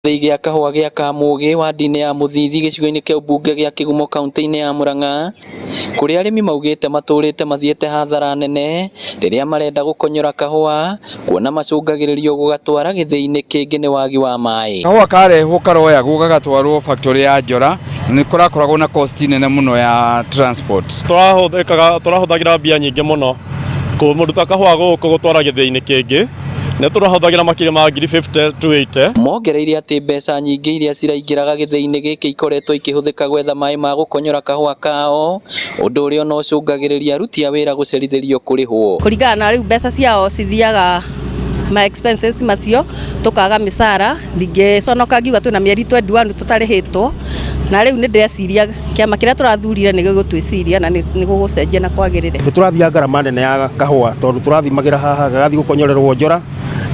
Gĩthĩi gĩa kahũa gĩa Kamũgĩ wadi-inĩ ya Mũthithi gĩcigo-inĩ kĩa ũmbunge gĩa Kĩgumo kaunti-inĩ ya Murang'a kũrĩa arĩmi maugĩte matũrĩte mathiĩte hathara nene rĩrĩa marenda gũkonyora kahũa kuona macũngagĩrĩrio gũgatwara gĩthĩi-inĩ kĩngĩ nĩ wagi wa maĩ. Kahũa karehwo karoyagwo gagatwarwo factory ya Njora na nĩ kũrakoragwo na cost nene mũno ya transport. Tũrahũthagĩra mbia nyingĩ mũno kũruta kahũa gũkũ gũtwara gĩthĩi-inĩ kĩngĩ nĩ tũrahũthagĩra makĩria ma ngiri 50 to 80. Mongereire atĩ mbeca nyingĩ iria ciraingĩraga gĩthĩi-inĩ gĩkĩ ikoretwo ikĩhũthĩka gwetha maĩ ma gũkonyora kahũa kao ũndũ ũrĩa ona ũcũngagĩrĩria aruti a wĩra gũcerithĩrio kũrĩhwo. Kũringana na rĩu mbeca ciao cithiaga ma expenses macio tukaga mĩcara ndingĩconoka ngiuga twĩna mĩeri 21 tũtarĩhĩtwo na rĩu nĩ ndĩreciria kĩama kĩrĩa tũrathurire nĩ gĩgũtwĩciria na nĩ gũgũcenjia na kwagĩrĩre. Nĩ tũrathiaga ngarama nene ya kahũa tondũ tũrathimagĩra haha gagathiĩ gũkonyorerwo Njora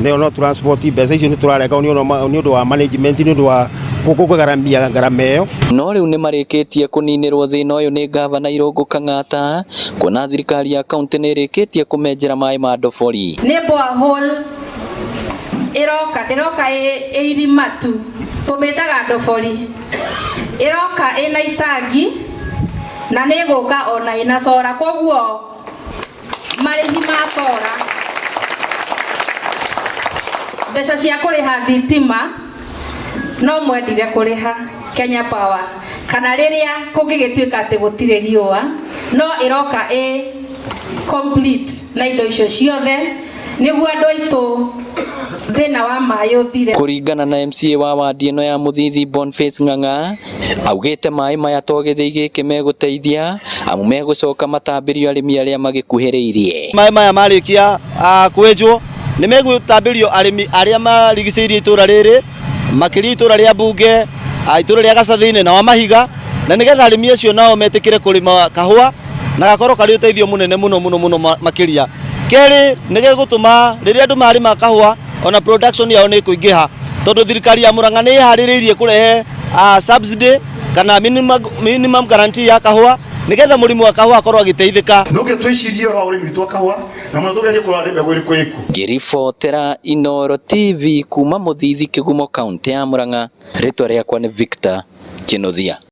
nayo no transport mbeca icio nĩ tũrarenga nĩ ũndũ wa management nĩ ũndũ wa kũgaramia ngarama ĩyo. No rĩu nĩ marĩkĩtie kũninĩrwo thĩna ũyũ nĩ ngavana Irũngũ Kang'ata kuona thirikari ya kaunti nĩ ĩrĩkĩtie kũmenjera maĩ ma ndobori. Nĩ borehole ĩroka ndĩroka ĩ irima tu tũmĩtaga ndobori ĩroka ĩna itangi na nĩ ĩgũka ona ĩna cora koguo marĩhi ma cora mbeca cia kũrĩha thitima no mwendire kũrĩha Kenya Power kana rĩrĩa kũngĩgĩtuĩka atĩ gũtirĩ riũa no ĩroka ĩ complete na indo icio ciothe nĩguo andũ aitũ thĩna wa maĩ ũthire. Kũringana na MCA wa wadi ĩno ya Mũthithi Boniface Ng'ang'a augĩte maĩ maya to gĩthĩi gĩkĩ megũteithia amu megũcoka matambĩrio arĩmi arĩa magĩkuhĩrĩirie. Maĩ maya marĩkia kwenjwo nĩ megũtambĩrio arĩmi arĩa marigicĩirie itũra rĩrĩ makĩria itũra rĩa mbunge itũra rĩa Gacathĩ-inĩ na wa Mahiga na nĩgetha arĩmi acio nao metĩkĩre kũrĩma kahũa na gakorwo karĩ ũteithio mũnene mũno mũno mũno makĩria. Kerĩ nĩ gegũtũma rĩrĩa andũ marĩma kahũa ona production yao nĩ ĩkũingĩha tondũ thirikari ya Murang'a nĩ ĩharĩrĩirie kũrehe subsidy kana minimum guarantee ya kahũa nĩgetha mũrĩmi wa kahũa akorwo agĩteithĩka. No nginya twĩcirie ũhoro wa ũrĩmi witũ wa kahũa na mũno tũgerie kũrora nĩ mbegũ ĩrĩkũ ĩkuo. Ngĩribotera Inooro TV kuma Mũthithi Kĩgumo kaunti ya Murang'a, rĩtwa rĩakwa nĩ Victor Kinuthia.